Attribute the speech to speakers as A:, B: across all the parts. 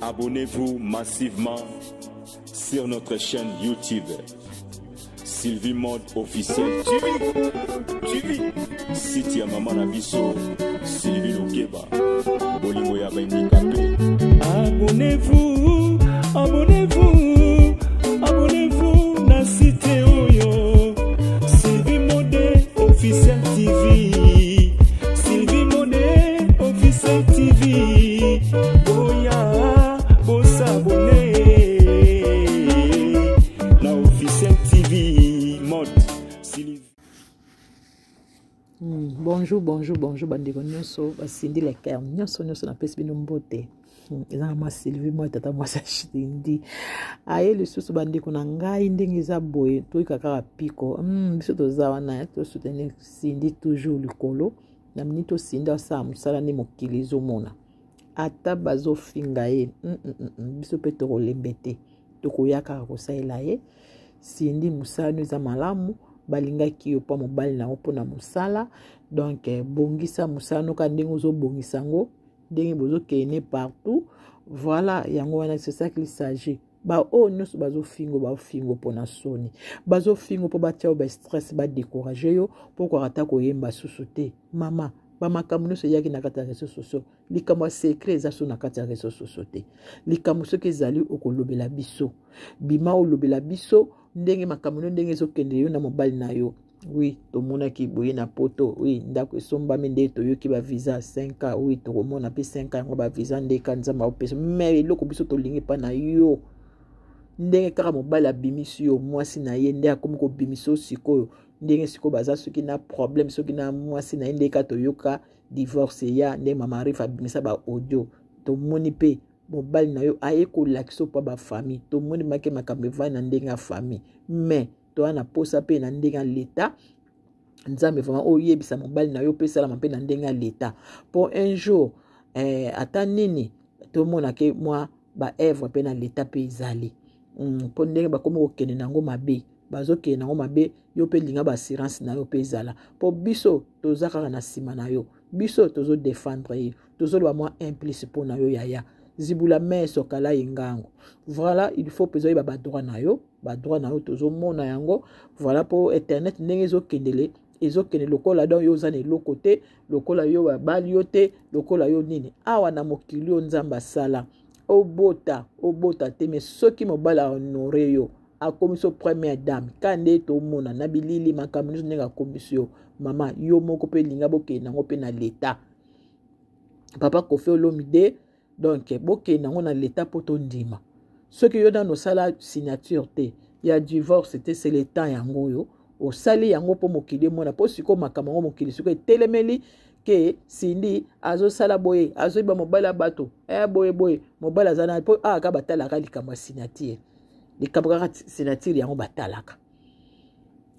A: Abonnez-vous massivement sur notre chaîne YouTube Sylvie Mode officiel TV. TV. Site ya mama na biso Sylvie Lukeba. Bolingo ya ba handicapé.
B: Abonnez-vous, abonnez-vous, abonnez-vous na site oyo Sylvie Mode officiel TV. Sylvie Mode officiel TV. Boya, bosabone
A: na officiel TV Mode Sylvie.
C: Bonjour, bonjour, bonjour, bandeko nyonso basindi leker nyonso nyonso napesi bino mbote. Eza na mwa Sylvie mwa tata mwasi ashindi aye lisusu bandeko na ngai ndenge eza boye toyika kaka piko. Biso toza wana tosoutenir Cindy toujours likolo na mini tosinda asala mosala nde mokili ezomona ata bazofinga ye. Biso mpe tokolembe te, tokoya kaka kosalela ye. Cindy, mosala no eza malamu, balingaki yo mpo mobali na yo mpona mosala, donc bongisa mosala no kaka ndenge ozobongisa yango, ndenge bozokende partout. Voilà, yango wana, c'est ça qu'il s'agit. Baoyo nyonso bazofingo, baofingo mpona soni, bazofingo mpo batia yo bastress, badécourage yo mpo koka ata koyemba susu te. Mama, bamakambo nyonso eyaki na kati ya réseau sociaux, likambo ya secret eza so na kati ya réseau sociaux te. Likambo soki ezali, okolobela biso, bima olobela biso ndenge makambo no ndenge ezokende yo na mobali na yo. Oui, tomonaki boye na poto, oui, ndako esombami nde toyoki bavisa 5 ans. Oui, tokomona mpe 5 ans yango bavisa nde ka Nzambe aopesa. Mais eloko biso tolingi mpa na yo, ndenge kaka mobali abimisi yo mwasi na ye, nde akomi kobimisa yo sikoyo, ndenge sikoyo baza soki na problème soki na mwasi na ye, nde kaka toyoka divorce ya nde mama Rif abimisa baaudio. Tomoni mpe mobali na yo aye kolakisa mpo bafamille, tomoni make makambo evandi na ndenge ya famille. Mais toya na posa mpe na ndenge ya leta. Nzambe vraiment oyebisa mobali na yo mpe esalama mpe na ndenge ya leta, mpo un jour ata nini tomonake mwa baevre mpe na leta mpe ezali mpo ndenge bakomi kokende nango mabe, bazokende nango mabe. Yo mpe linga baassurance na yo mpe ezala, mpo biso toza kaka na nsima na yo, biso tozodefendre ye, tozoloba mwa un plus mpo na yo yaya zibula meso kala ye ngango. Voilà, il faut mpenza oyeba badroit na yo, badroit na yo tozomona yango. Voilà, mpo internet ndenge ezokendele, ezokende lokola donc yo oza na eloko te, lokola yo babali yo te, lokola yo nini. Awa na mokili oyo Nzambe asala, obota obota te, mais soki mobali ahonore yo, akomisi yo première dame, ka nde tomona na bilili makambo nyonso ndenge akomisi yo mama, yo moko mpe linga bokende yango mpe na leta. Papa Kofi Olomide, donc bokende yango na leta mpo tondima. Soki yo nano osala signature te ya divorce te, c'est le temps yango oyo osali yango mpo mokili emona, mpo sikoyo makambo yango mokili sikoyo etelemeli ke Cindy azosala boye, azoyiba mobali ya bato, boye boye, mobali aza na mpo awa kaka batalaka likambo ya signature, likambo kaka signature yango batalaka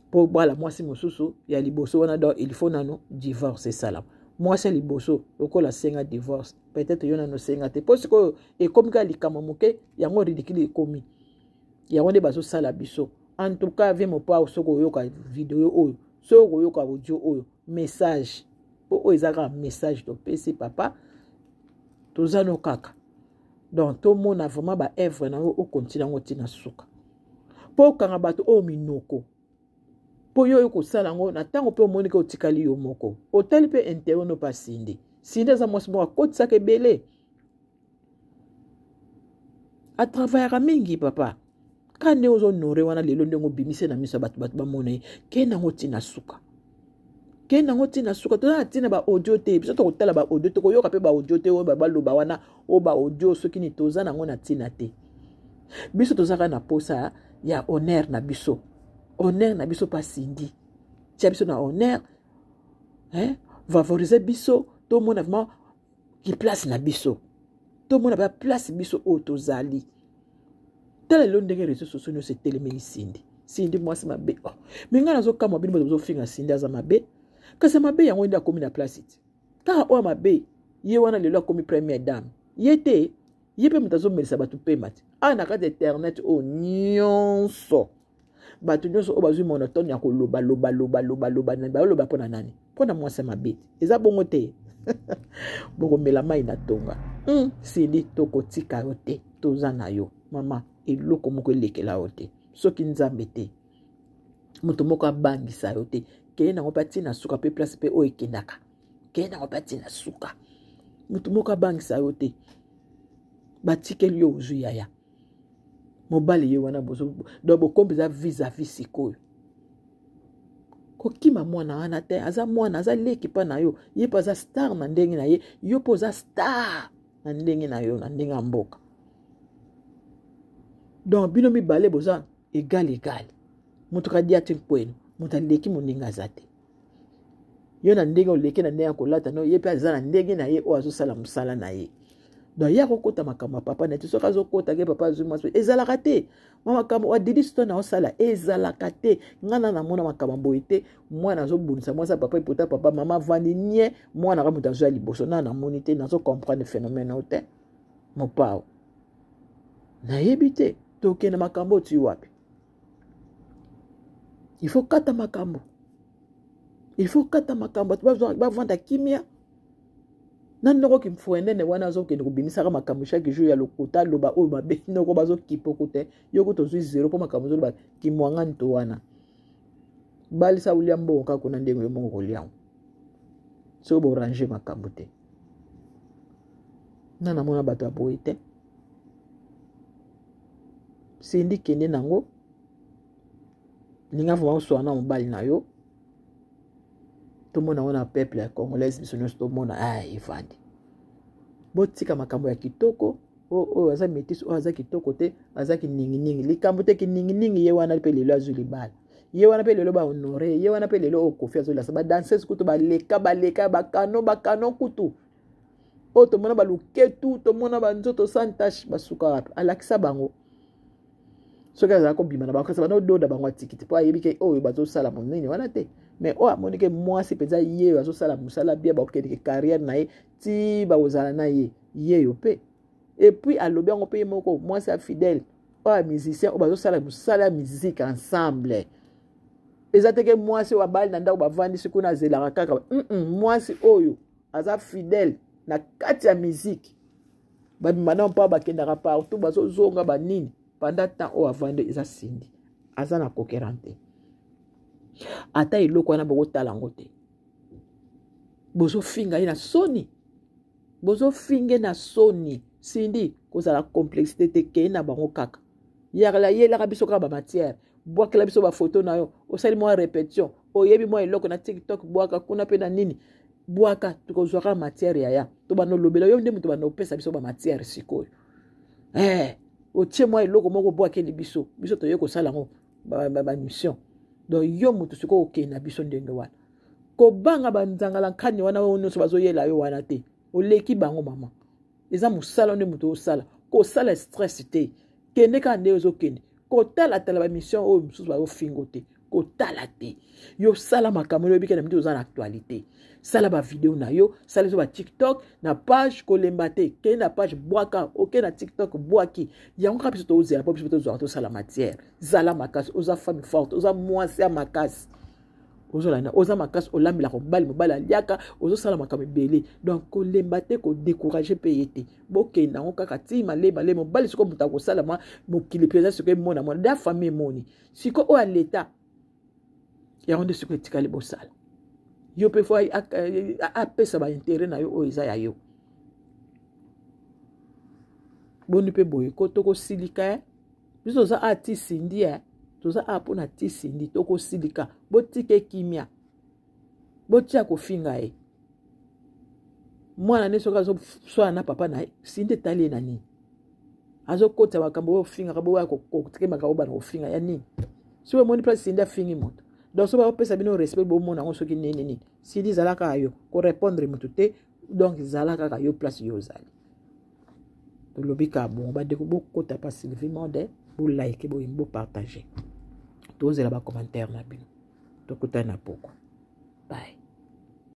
C: mpo bala mwasi mosusu ya liboso wana. Donc il faut nano divorce esalama. Mwasi ya liboso lokola asenga divorce, peut-être yo nano osenga te, mpo sikoyo ekomi kaka likambo moke yango ridicule ekomi, yango nde bazosala biso. En tout cas, vie mopa, soki oyoka video oyo, soki okoyoka audio oyo, message mpo oyo eza kaka message topesi papa, toza no kaka. Donc tomona vraiment baevre na yo, okontinue yango ntina suka, mpo okanga bato oyo minoko, mpo yo oyo kosala yango na ntango mpe omoni ke otikali yo moko, otali mpe intérêt no mpa Cindy. Cindy aza mwasi moko akotisaka ebele, atravaillaka mingi. Papa, ka ndenge ozonore wana lelo, ndenge obimise na miso ya bato, bato bamona ye, kende yango ntina suka, kende yango ntina suka. Toza na ntina baaudio te, biso tokotala baaudio, tokoyoka mpe baaudio te oyo baloba wana, oyo baaudio soki nini, toza nango na ntina te. Biso tozaka na posa ya honneur na biso, honneur na biso. Mpa Cindy, tia biso na honneur, hein? Favoriser biso, tomona vraiment ki place na biso, tomona baplace biso oyo tozali. Tala lelo ndenge réseau sociaux nyonso etelemeli Cindy, Cindy mwasi mabe. Oh. Me ngai nazokamwa bino bato bozofinga Cindy aza mabe, kasi mabe yango nde akomi na place ti kaka oyo mabe ye wana lelo akomi première dame. Ye te, ye mpe moto azomelisa bato pema te awa na kati ya internet oyo nyonso. Bato nyonso oyo bazwi monotone ya koloba loba loba loba loba, baloba mpo na nani? Mpo na mwasi ya mabe te, eza bongo te. Bokomela mai na tonga. Sindi tokotika yo te, toza na yo mama, eloko moko elekela yo te, soki Nzambe te, moto moko abangisa yo te. Keye nango mpe atina suka, mpe place mpe oyo ekendaka, keye nango mpe atina suka, moto moko abangisa yo te. Batikeli yo, ozwi yaya mobali ye wana, bozo donc bokombi eza vis-à-vis. Sikoyo kokima mwana wana te, aza mwana, aza leki mpa na yo, ye mpe aza star na ndenge na ye, yo mpe oza star na ndenge na yo, na ndenge ya mboka. Donc bino mibale boza egal egal, moto kadia te nkwenu, moto aleki moninga aza te. Yo na ndenge oleki na ndenge ya kolata no, ye mpe aza na ndenge na ye oyo azosala mosala na ye. Donc ye akokota makambo ya papa na ye te. Soki azokota ke papa azwi mwasi, ezalaka te. Mwa makambo adidi sito na osala ezalaka te. Ngai na namona makambo boye te. Mwana azobundisa mwasi ya papa, epota papa, mama avandi nie, mwana ka moto azwi ya liboso. Na namoni te, nazo comprendre phénomène oyo te. Mopao nayebi te, tokende makambo oti wapi? Il faut kata makambo, il faut kata makambo, bato bavanda kimia. Na noko kimfuenene wana azokende kobimisaka makambo chaque jour ya lokuta, aloba oyo mabe, noko bazokipoko te. Yo kutu ozwi zero mpo makambo ozoloba kimwanga nto wana. Balisa olia mbongo kaka kuna ndenge yo moko kolia yango, soki borange makambo te. Nga namona bato ya boye te. Sindi, kende nango, linga vraimen oswana na mobali na yo, tomona ngo na peuple ya congolaise, biso nyonso tomona. Ah, evandi, botika makambo ya kitoko oyo aza métis, oyo aza kitoko te, aza kininginingi, likambo te. Kininginingi ye wana mpe lelo azwi libala, ye wana mpe lelo bahonore ye wana mpe lelo oyo Kofi azolasa badanseuse kutu baleka baleka bakano bakano kutu oyo tomona baluketu, tomona banzoto sans tache, basuka wapi? Alakisa bango soki azala kobima na bango, kasi bana ododa bango atiki te, mpo ayebi ke oyo bazosala monene wana te. Mais oyo amoni ke mwasi mpenza ye oyo azosala mosala bia, bakokendeke carrière na ye ti bakozala na ye yeyo mpe. Et puis alobi yango mpe ye moko, mwasi ya fidèle oyo ya musicien oyo bazosala mosala ya musique ensemble. Eza te ke mwasi oyo abali na ndako, bavandisi kuna, azelaka kaka. Mwasi oyo aza fidèle na kati ya musique, babima na mpo bakendaka partout, bazozonga banini pendant temps oyo avandi eza Sindi, aza na coquerant te. Ata eloko wana bokotala yango te, bozofinga ye na soni, bozofinge na soni. Sindi, kozala complexité te, kei na bango kaka, yakala yelaka biso kaka bamatière, bwakela biso bafoto na yo, osali mwa répétition, oyebi mwa eloko na TikTok, bwaka kuna mpe na nini, bwaka, tokozwaka matière. Yaya, tobanda olobela yo nde moto banda opesa biso bamatière. Sikoyo otie mwa eloko moko, obwakeli biso, biso toye kosala yango bamission. Donc yo moto sikoyo okende na biso ndenge wana, kobanga banzangala nkani wana oyo nyonso bazoyela yo wana te, oleki bango mama. Eza mosala nde moto osala, kosala stress te, kende kaka nde ozokende, kotalatala bamission oyo mosusu bazofingo te, kotala te. Yo sala makambo oyo oyebike na miti oza na actualité, sala bavideo na yo, sala biso ba TikTok na page, kolemba te, kende na page bwaka, oke na TikTok bwaki yango kaka, biso tozela mpo biso tozwaka tosala matière. Zala makasi, oza femme forte, oza mwasi ya makasi, ozolanda, oza makasi, olambelaka mobali, mobali aliaka, ozosala makambo ebele. Donc kolemba te, kodécourage mpe ye te, bokende yango kaka ti malema le mobali. Sikoyo moto akosala mwa mokili mpenza, sikoyo emona mwana da famille emoni sikoyo oyo aleta yango nde sikoyo etikali bosala. Yo mpe fo apesa baintere na yo oyo eza ya yo. Boni mpe boye ko tokosilika eh? Biso toza a ti Sindi eh? Toza a mpo na ti Sindi, tokosilika. Botika ekimia, botia kofinga ye mwana nde soki azoswana na papa na ye. Sindi etali ye na nini? Azokotisa makambo oyo ofingaka, boya kotike makambo bana kofinga ya nini? Soki omoni place Sindi afingi moto, donc soki bakopesa bino respect, bomona yango soki nini nini. Sindi, zala kaka yo, korépondre moto te. Donc zala kaka yo place yo ozali. Tolobi kaka bongo, bandeko, bokota pa Sylvie Monde, bolike, boyemi, bopartage, tozela bacommentaire na bino. Tokutani na pokwa, bye.